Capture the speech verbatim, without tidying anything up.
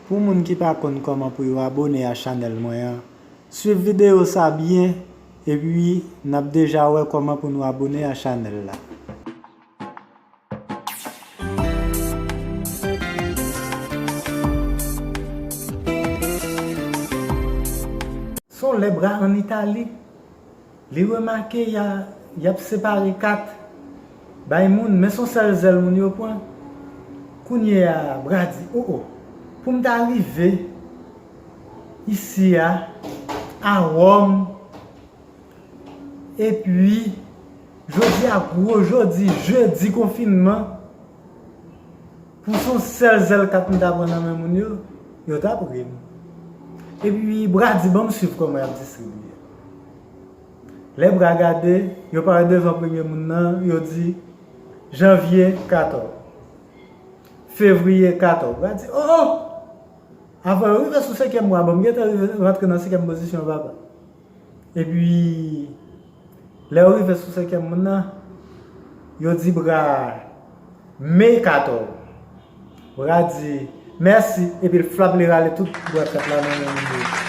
Pou moun ki pa konn kòman pou yo abone a chanèl mwen an, swiv videyo sa byen, epi n ap deja wè kòman pou nou abone a chanèl la. Son lè bra ann Itali. Li remake y a, y ap separe kat bay moun, men son sèl zèl moun yo pran. Kounye a, bra di, o o, pou m ta rive isi a, a Wòm, epi jodi a gwo jodi, jedi konfinman, pou son sèl zèl kat m ta pran nan men moun yo, yo t ap ri m. Epi bra di, ban m swiv kòman y ap distribiye. Lè bra gade, yo parèt devan premye moun nan, yo di, janvye katòz, fevriye katòz. Bra di, o o! Avan yo rive sou senkyèm mwa, bon, m gentan rive rantre nan senkyèm pozisyon, papa. Epi, lè yo rive sou senkyèm moun nan, yo di bra a, me katòz. Bra di, mèsi, epi l flap, li rale tout bwa kat la nan men moun yo.